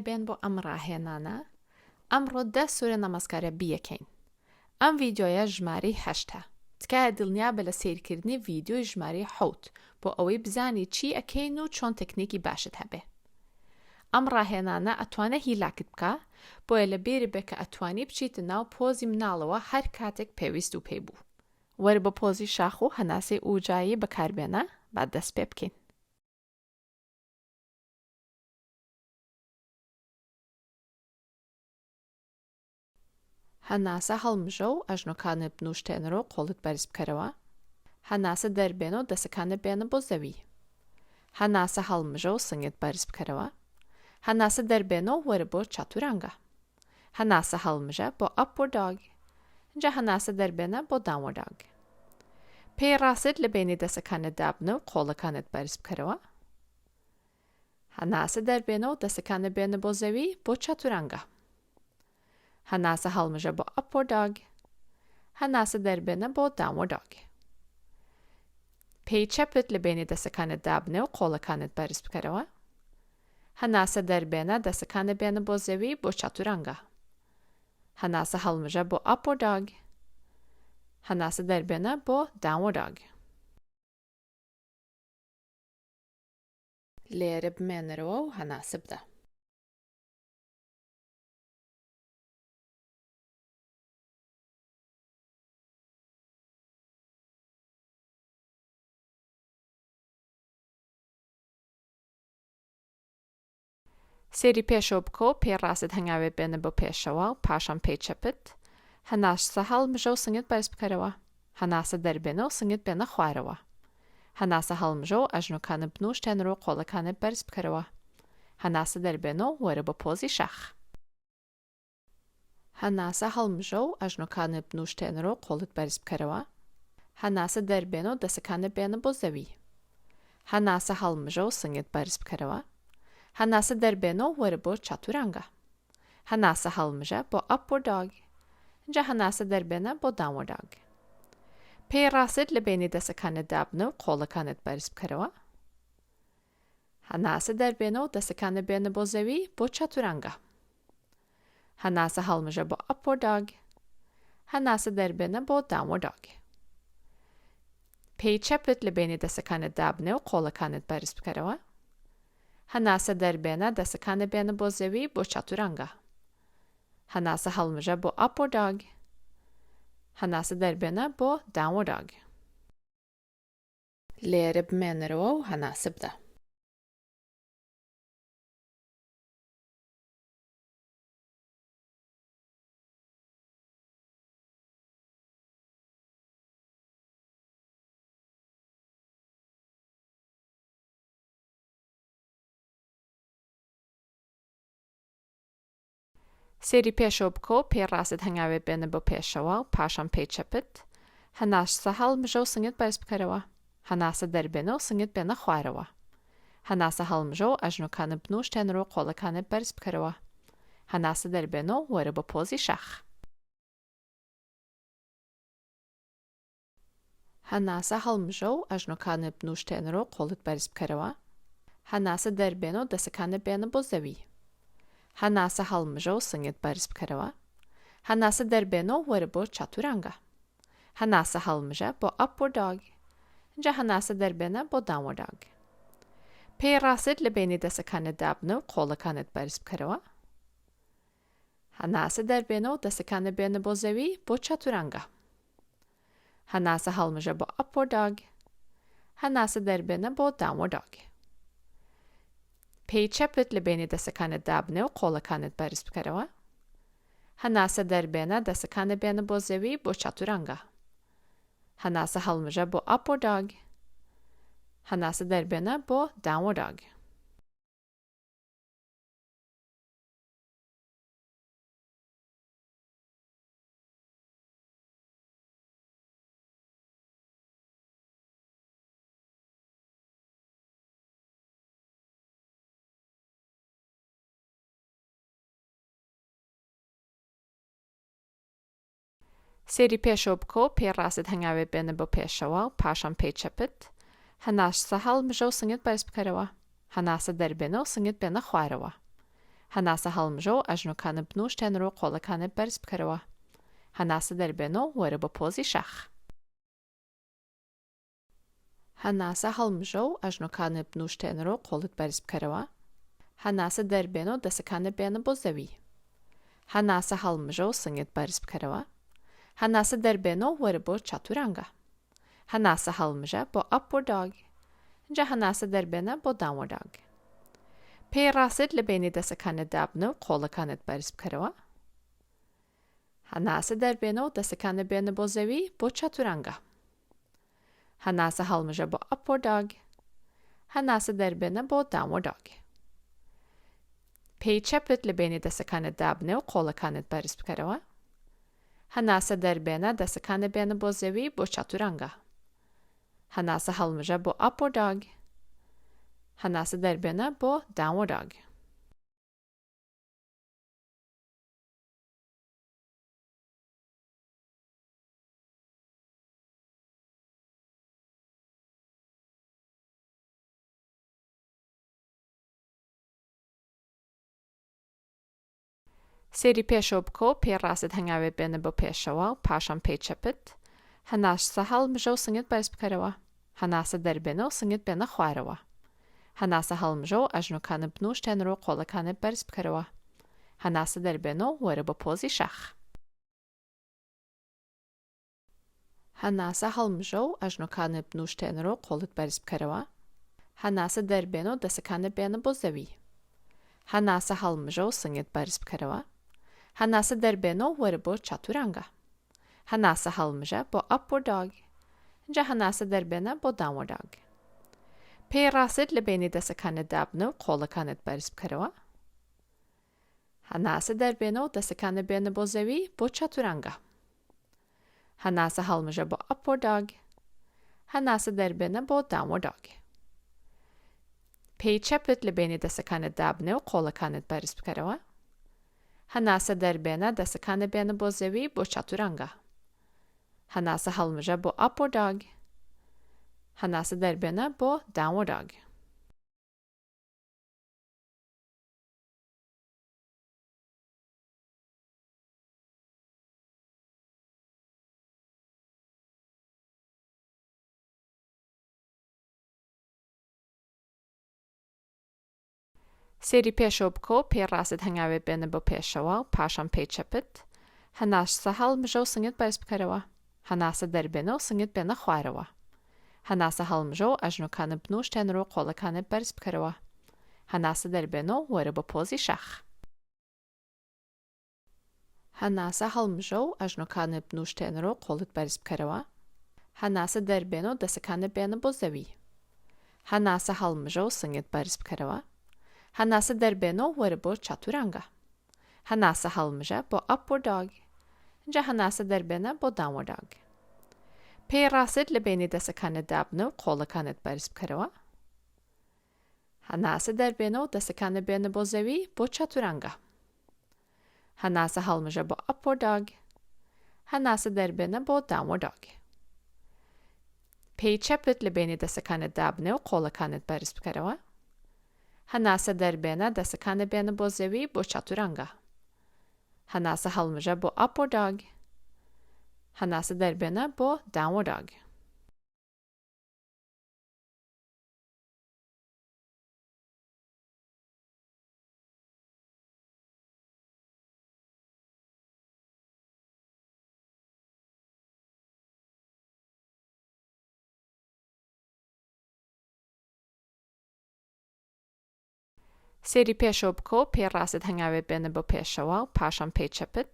بێن بۆ ئەم ڕاهێنانە ئەمڕۆ دە سورە نەمەسکارە بیەکەین ئەم ڤیدیۆیە ژمارەی هەشتە تکایە دڵنیابە لە سەیرکردنی ڤیدیۆی ژمارەی حەوت بۆ ئەوەی بزانی چی ئەکەین و چۆن تەکنیکی باشت هەبێ ئەم ڕاهێنانە ئەتوانێ هیلاکت بکا بۆیە لە بیرت بێ کە ئەتوانی بچیتە ناو پۆزی مناڵەوە هەر کاتێک پێویست و پێی بوو. وەرە بۆ پۆزی شاخ و هەناسەی ئوجایی بەکاربێنە با دەست پێ بکەین. هەناسە هەڵمژە و ئەژنۆکانت بنوشتێنەرەوە و قۆڵت بەرز بکەرەوە. هەناسە دەربێنە و دەسەکانت بێنە بۆ زەوی. هەناسە هەڵمژە و سنگت بەرز بکەرەوە. هەناسە دەربێنە و وەرە بۆ چاتورانگا. هەناسە هەڵمژە بۆ Upward Dog ئینجا هەناسە دەربێنە بۆ Downward Dog. پێی ڕاستت لە بەینی دەسەکانت دابنە و قۆڵەکانت بەرز بکەرەوە. هەناسە دەربێنە و دەسەکانت بێنە بۆ زەوی بۆ چاتورانگا. هەناسە هەڵمژە بۆ Upward Dog. هەناسە دەربێنە بۆ Downward Dog. پێی چەپت لە بەینی دەسەکانت دابنێ و قۆڵەکانت بەرز بکەرەوە. هەناسە دەربێنە دەسەکانت بێنە بۆ زەوی بۆ چاتورانگا. هەناسە هەڵمژە بۆ Upward Dog. هەناسە دەربێنە بۆ Downward Dog. لێرە بمێنەرەوە و هەناسە بدە. سەیری پێشەوە بکە و پێی ڕاستت هەنگاوێ بێنە بۆ پێشەوە و پاشان پێی چەپت. هەناسە هەڵمژە و سنگت بەرز بکەرەوە. هەناسە دەربێنە و سنگت بێنە خوارەوە. هەناسە هەڵمژە و ئەژنۆکانت بنوشتێنەرەوە و قۆڵەکانت بەرز بکەرەوە. هەناسە دەربێنە و وەرە بۆ پۆزی شاخ. هەناسە هەڵمژە و ئەژنۆکانت بنوشتێنەرەوە و قۆڵت بەرز بکەرەوە. هەناسە دەربێنە و دەسەکانت بێنە بۆ زەوی. هەناسە هەڵمژە و سنگت بەرز بکەرەوە. هەناسە دەربێنە و وەرە بۆ چاتورانگا. هەناسە هەڵمژە بۆ Upward Dog ئینجا هەناسە دەربێنە بۆ Downward Dog. پێی ڕاستت لە بەینی دەسەکانت دابنە و قۆڵەکانت بەرز بکەرەوە. هەناسە دەربێنە و دەسەکانت بێنە بۆ زەوی بۆ چاتورانگا. هەناسە هەڵمژە بۆ Upward Dog. هەناسە دەربێنە بۆ Downward Dog. پێی چەپت لە بەینی دەسەکانت دابنێ و قۆڵەکانت بەرز بکەرەوە. هەناسە دەربێنە دەسەکانت بێنە بۆ زەوی بۆ چاتورانگا. هەناسە هەڵمژە بۆ Upward Dog. هەناسە دەربێنە بۆ Downward Dog. لێرە بمێنەرەوە و هەناسە بدە. سەیری پێشەوە بکە و پێی ڕاستت هەنگاوێ بێنە بۆ پێشەوە و پاشان پێی چەپت. هەناسە هەڵمژە و سنگت بەرز بکەرەوە. هەناسە دەربێنە و سنگت بێنە خوارەوە. هەناسە هەڵمژە و ئەژنۆکانت بنوشتێنەرەوە و قۆڵەکانت بەرز بکەرەوە. هەناسە دەربێنە و وەرە بۆ پۆزی شاخ. هەناسە هەڵمژە و ئەژنۆکانت بنوشتێنەرەوە و قۆڵت بەرز بکەرەوە. هەناسە دەربێنە و دەسەکانت بێنە بۆ زەوی. هەناسە هەڵمژە و سنگت بەرز بکەرەوە. هەناسە دەربێنە و وەرە بۆ چاتورانگا. هەناسە هەڵمژە بۆ Upward Dog ئینجا هەناسە دەربێنە بۆ Downward Dog. پێی ڕاستت لە بەینی دەسەکانت دابنە و قۆڵەکانت بەرز بکەرەوە. هەناسە دەربێنە و دەسەکانت بێنە بۆ زەوی بۆ چاتورانگا. هەناسە هەڵمژە بۆ Upward Dog. هەناسە دەربێنە بۆ Downward Dog. پێی چەپت لە بەینی دەسەکانت دابنێ و قۆڵەکانت بەرز بکەرەوە. هەناسە دەربێنە دەسەکانت بێنە بۆ زەوی بۆ چاتورانگا. هەناسە هەڵمژە بۆ Upward Dog. هەناسە دەربێنە بۆ Downward Dog. سەیری پێشەوە بکە و پێی ڕاستت هەنگاوێ بێنە بۆ پێشەوە و پاشان پێی چەپت. هەناسە هەڵمژە و سنگت بەرز بکەرەوە. هەناسە دەربێنە و سنگت بێنە خوارەوە. هەناسە هەڵمژە و ئەژنۆکانت بنوشتێنەرەوە قۆڵەکانت بەرز بکەرەوە. هەناسە دەربێنە و وەرە بۆ پۆزی شاخ. هەناسە هەڵمژە و ئەژنۆکانت بنوشتێنەرەوە و قۆڵت بەرز بکەرەوە. هەناسە دەربێنە و دەسەکانت بێنە بۆ زەوی. هەناسە هەڵمژە و سنگت بەرز بکەرەوە. هەناسە دەربێنە و وەرە بۆ چاتورانگا. هەناسە هەڵمژە بۆ Upward Dog ئینجا هەناسە دەربێنە بۆ Downward Dog. پێی ڕاستت لە بەینی دەسەکانت دابنە و قۆڵەکانت بەرز بکەرەوە. هەناسە دەربێنە و دەسەکانت بێنە بۆ زەوی بۆ چاتورانگا. هەناسە هەڵمژە بۆ Upward Dog. هەناسە دەربێنە بۆ Downward Dog. پێی چەپت لە بەینی دەسەکانت دابنێ و قۆڵەکانت بەرز بکەرەوە. هەناسە دەربێنە دەسەکانت بێنە بۆ زەوی بۆ چاتورانگا. هەناسە هەڵمژە بۆ Upward Dog. هەناسە دەربێنە بۆ Downward Dog. سەیری پێشەوە بکە و پێی ڕاستت هەنگاوێ بێنە بۆ پێشەوە و پاشان پێی چەپت. هەناسە هەڵمژە و سنگت بەرز بکەرەوە. هەناسە دەربێنە و سنگت بێنە خوارەوە. هەناسە هەڵمژە و ئەژنۆکانت بنوشتێنەرەوە و قۆڵەکانت بەرز بکەرەوە. هەناسە دەربێنە و وەرە بۆ پۆزی شاخ. هەناسە هەڵمژە و ئەژنۆکانت بنوشتێنەرەوە و قۆڵت بەرز بکەرەوە. هەناسە دەربێنە و دەسەکانت بێنە بۆ زەوی. هەناسە هەڵمژە و سنگت بەرز بکەرەوە. هەناسە دەربێنە و وەرە بۆ چاتورانگا. هەناسە هەڵمژە بۆ Upward Dog ئینجا هەناسە دەربێنە بۆ Downward Dog. پێی ڕاستت لە بەینی دەسەکانت دابنە و قۆڵەکانت بەرز بکەرەوە. هەناسە دەربێنە و دەسەکانت بێنە بۆ زەوی بۆ چاتورانگا. هەناسە هەڵمژە بۆ Upward Dog. هەناسە دەربێنە بۆ Downward Dog. پێی چەپت لە بەینی دەسەکانت دابنێ و قۆڵەکانت بەرز بکەرەوە. هەناسە دەربێنە دەسەکانت بێنە بۆ زەوی بۆ چاتورانگا. هەناسە هەڵمژە بۆ Upward Dog. هەناسە دەربێنە بۆ Downward Dog. سەیری پێشەوە بکە و پێی ڕاستت هەنگاوێ بێنە بۆ پێشەوە و پاشان پێی چەپت. هەناسە هەڵمژە و سنگت بەرز بکەرەوە. هەناسە دەربێنە و سنگت بێنە خوارەوە. هەناسە هەڵمژە و ئەژنۆکانت بنوشتێنەرەوە و قۆڵەکانت بەرز بکەرەوە. هەناسە دەربێنە و وەرە بۆ پۆزی شاخ. هەناسە هەڵمژە و ئەژنۆکانت بنوشتێنەرەوە و قۆڵت بەرز بکەرەوە. هەناسە دەربێنە و دەسەکانت بێنە بۆ زەوی. هەناسە هەڵمژە و سنگت بەرز بکەرەوە. هەناسە دەربێنە و وەرە بۆ چاتورانگا. هەناسە هەڵمژە بۆ Upward Dog ئینجا هەناسە دەربێنە بۆ Downward Dog. پێی ڕاستت لە بەینی دەسەکانت دابنە و قۆڵەکانت بەرز بکەرەوە. هەناسە دەربێنە و دەسەکانت بێنە بۆ زەوی بۆ چاتورانگا. هەناسە هەڵمژە بۆ Upward Dog. هەناسە دەربێنە بۆ Downward Dog. پێی چەپت لە بەینی دەسەکانت دابنێ و قۆڵەکانت بەرز بکەرەوە. هەناسە دەربێنە دەسەکانت بێنە بۆ زەوی بۆ چاتورانگا. هەناسە هەڵمژە بۆ Upward Dog. هەناسە دەربێنە بۆ Downward Dog. سەیری پێشەوە بکە و پێی ڕاستت هەنگاوێ بێنە بۆ پێشەوە و پاشان پێی چەپت.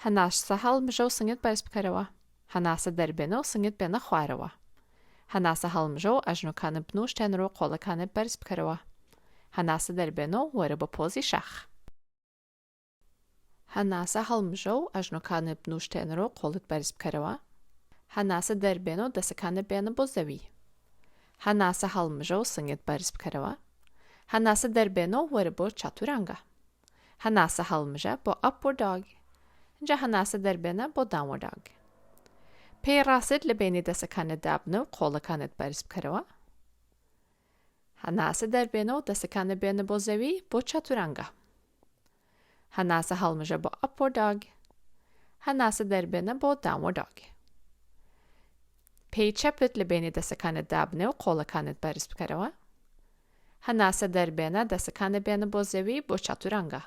هەناسە هەڵمژە و سنگت بەرز بکەرەوە. هەناسە دەربێنە و سنگت بێنە خوارەوە. هەناسە هەڵمژە و ئەژنۆکانت بنوشتێنەرەوە و قۆڵەکانت بەرز بکەرەوە. هەناسە دەربێنە و وەرە بۆ پۆزی شاخ. هەناسە هەڵمژە و ئەژنۆکانت بنوشتێنەرەوە و قۆڵت بەرز بکەرەوە. هەناسە دەربێنە و دەسەکانت بێنە بۆ زەوی. هەناسە هەڵمژە و سنگت بەرز بکەرەوە. هەناسە دەربێنە و وەرە بۆ چاتورانگا. هەناسە هەڵمژە بۆ Upward Dog ئینجا هەناسە دەربێنە بۆ Downward Dog. پێی ڕاستت لە بەینی دەسەکانت دابنە و قۆڵەکانت بەرز بکەرەوە. هەناسە دەربێنە و دەسەکانت بێنە بۆ زەوی بۆ چاتورانگا. هەناسە هەڵمژە بۆ Upward Dog. هەناسە دەربێنە بۆ Downward Dog. پێی چەپت لە بەینی دەسەکانت دابنێ و قۆڵەکانت بەرز بکەرەوە. هەناسە دەربێنە، دەسەکانت بێنە بۆ زەوی بۆ چاتورانگا.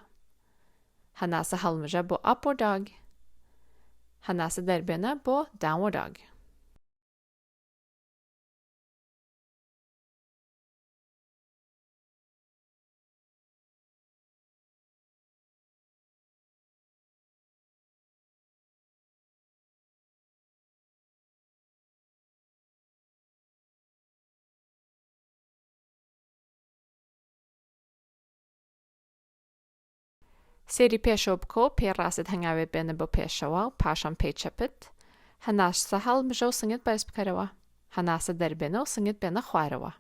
هەناسە هەڵمژە بۆ Upward Dog. هەناسە دەربێنە بۆ Downward Dog. سەیری پێشەوە بکە و پێی ڕاستت هەنگاوێ بێنە بۆ پێشەوە و پاشان پێی چەپت. هەناسە هەڵمژە و سنگت بەرز بکەرەوە. هەناسە دەربێنە و سنگت بێنە خوارەوە.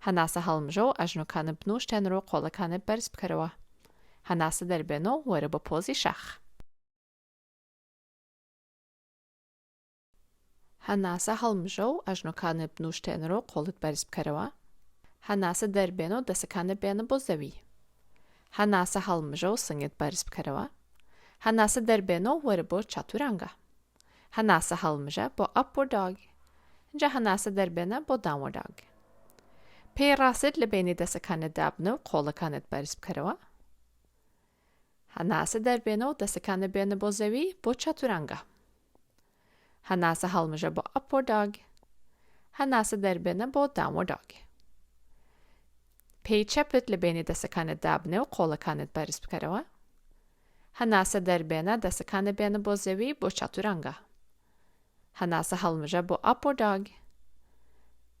هەناسە هەڵمژە و ئەژنۆکانت بنوشتێنەرەوە و قۆڵەکانت بەرز بکەرەوە. هەناسە دەربێنە و وەرە بۆ پۆزی شاخ. هەناسە هەڵمژە و ئەژنۆکانت بنوشتێنەرەوە و قۆڵت بەرز بکەرەوە. هەناسە دەربێنە و دەسەکانت بێنە بۆ زەوی. هەناسە هەڵمژە و سنگت بەرز بکەرەوە. هەناسە دەربێنە و وەرە بۆ چاتورانگا. هەناسە هەڵمژە بۆ Upward Dog ئینجا هەناسە دەربێنە بۆ Downward Dog. پێی ڕاستت لە بەینی دەسەکانت دابنە و قۆڵەکانت بەرز بکەرەوە. هەناسە دەربێنە و دەسەکانت بێنە بۆ زەوی بۆ چاتورانگا. هەناسە هەڵمژە بۆ Upward Dog. هەناسە دەربێنە بۆ Downward Dog. پێی چەپت لە بەینی دەسەکانت دابنێ و قۆڵەکانت بەرز بکەرەوە. هەناسە دەربێنە، دەسەکانت بێنە بۆ زەوی بۆ چاتورانگا. هەناسە هەڵمژە بۆ Upward Dog.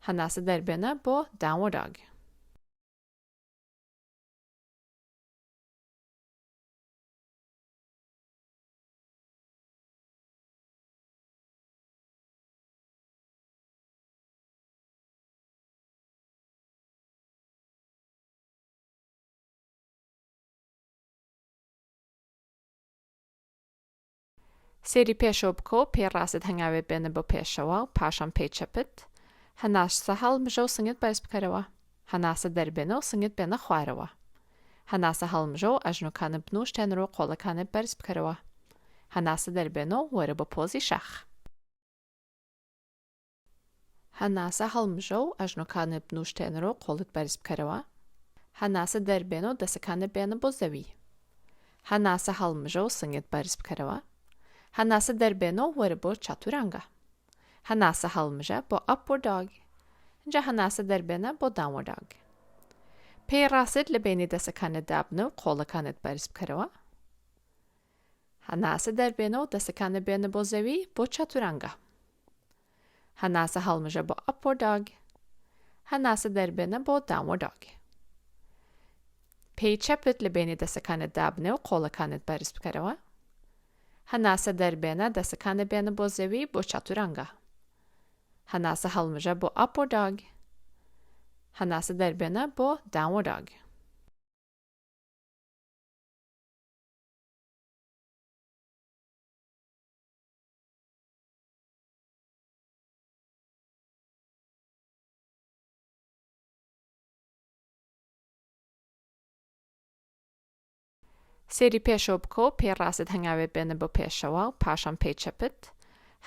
هەناسە دەربێنە بۆ Downward Dog. سەیری پێشەوە بکە و پێی ڕاستت هەنگاوێ بێنە بۆ پێشەوە و پاشان پێی چەپت. هەناسە هەڵمژە و سنگت بەرز بکەرەوە. هەناسە دەربێنە و سنگت بێنە خوارەوە. هەناسە هەڵمژە و ئەژنۆکانت بنوشتێنەرەوە و قۆڵەکانت بەرز بکەرەوە. هەناسە دەربێنە و وەرە بۆ پۆزی شاخ. هەناسە هەڵمژە و ئەژنۆکانت بنوشتێنەرەوە و قۆڵت بەرز بکەرەوە. هەناسە دەربێنە و دەسەکانت بێنە بۆ زەوی. هەناسە هەڵمژە و سنگت بەرز بکەرەوە. هەناسە دەربێنە و وەرە بۆ چاتورانگا. هەناسە هەڵمژە بۆ Upward Dog. ئینجا هەناسە دەربێنە بۆ Downward Dog. پێی ڕاستت لە بەینی دەسەکانت دابنە و قۆڵەکانت بەرز بکەرەوە. هەناسە دەربێنە و دەسەکانت بێنە بۆ زەوی بۆ چاتورانگا. هەناسە هەڵمژە بۆ Upward Dog. هەناسە دەربێنە بۆ Downward Dog. پێی چەپت لە بەینی دەسەکانت دابنێ و قۆڵەکانت بەرز بکەرەوە. هەناسە دەربێنە، دەسەکانت بێنە بۆ زەوی بۆ چاتورانگا. هەناسە هەڵمژە بۆ Upward Dog. هەناسە دەربێنە بۆ Downward Dog. سەیری پێشەوە بکە و پێی ڕاستت هەنگاوێ بێنە بۆ پێشەوە و پاشان پێی چەپت.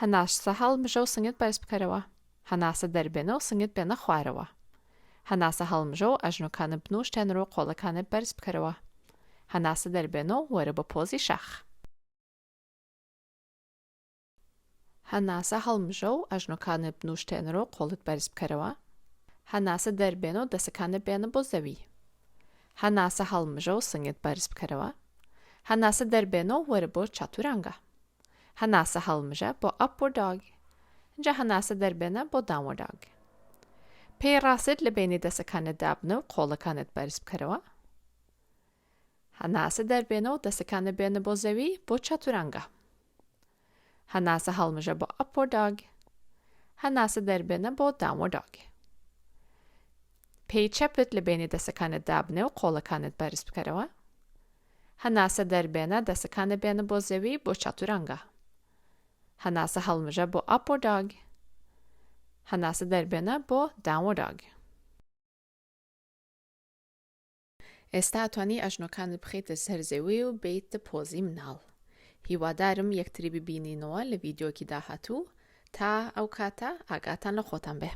هەناسە هەڵمژە و سنگت بەرز بکەرەوە. هەناسە دەربێنە و سنگت بێنە خوارەوە. هەناسە هەڵمژە و ئەژنۆکانت بنوشتێنەرەوە و قۆڵەکانت بەرز بکەرەوە. هەناسە دەربێنە و وەرە بۆ پۆزی شاخ. هەناسە هەڵمژە و ئەژنۆکانت بنوشتێنەرەوە و قۆڵت بەرز بکەرەوە. هەناسە دەربێنە و دەسەکانت بێنە بۆ زەوی. هەناسە هەڵمژە و سنگت بەرز بکەرەوە. هەناسە دەربێنە و وەرە بۆ چاتورانگا. هەناسە هەڵمژە بۆ Upward Dog. ئینجا هەناسە دەربێنە بۆ Downward Dog. پێی ڕاستت لە بەینی دەسەکانت دابنە و قۆڵەکانت بەرز بکەرەوە. هەناسە دەربێنە و دەسەکانت بێنە بۆ زەوی بۆ چاتورانگا. هەناسە هەڵمژە بۆ Upward Dog. هەناسە دەربێنە بۆ Downward Dog. پێی چەپت لە بەینی دەسەکانت دابنێ و قۆڵەکانت بەرز بکەرەوە. هەناسە دەربێنە، دەسەکانت بێنە بۆ زەوی بۆ چاتورانگا. هەناسە هەڵمژە بۆ Upward Dog. هەناسە دەربێنە بۆ Downward Dog. ئێستا ئەتوانی ئەژنۆکانت بخەیتە سەر زەوی و بێیتە پۆزی مناڵ. هیوادارم یەکتری ببینینەوە لە ڤیدیۆکی داهاتوو تا ئەو کاتە ئاگاتان لە خۆتان بێ.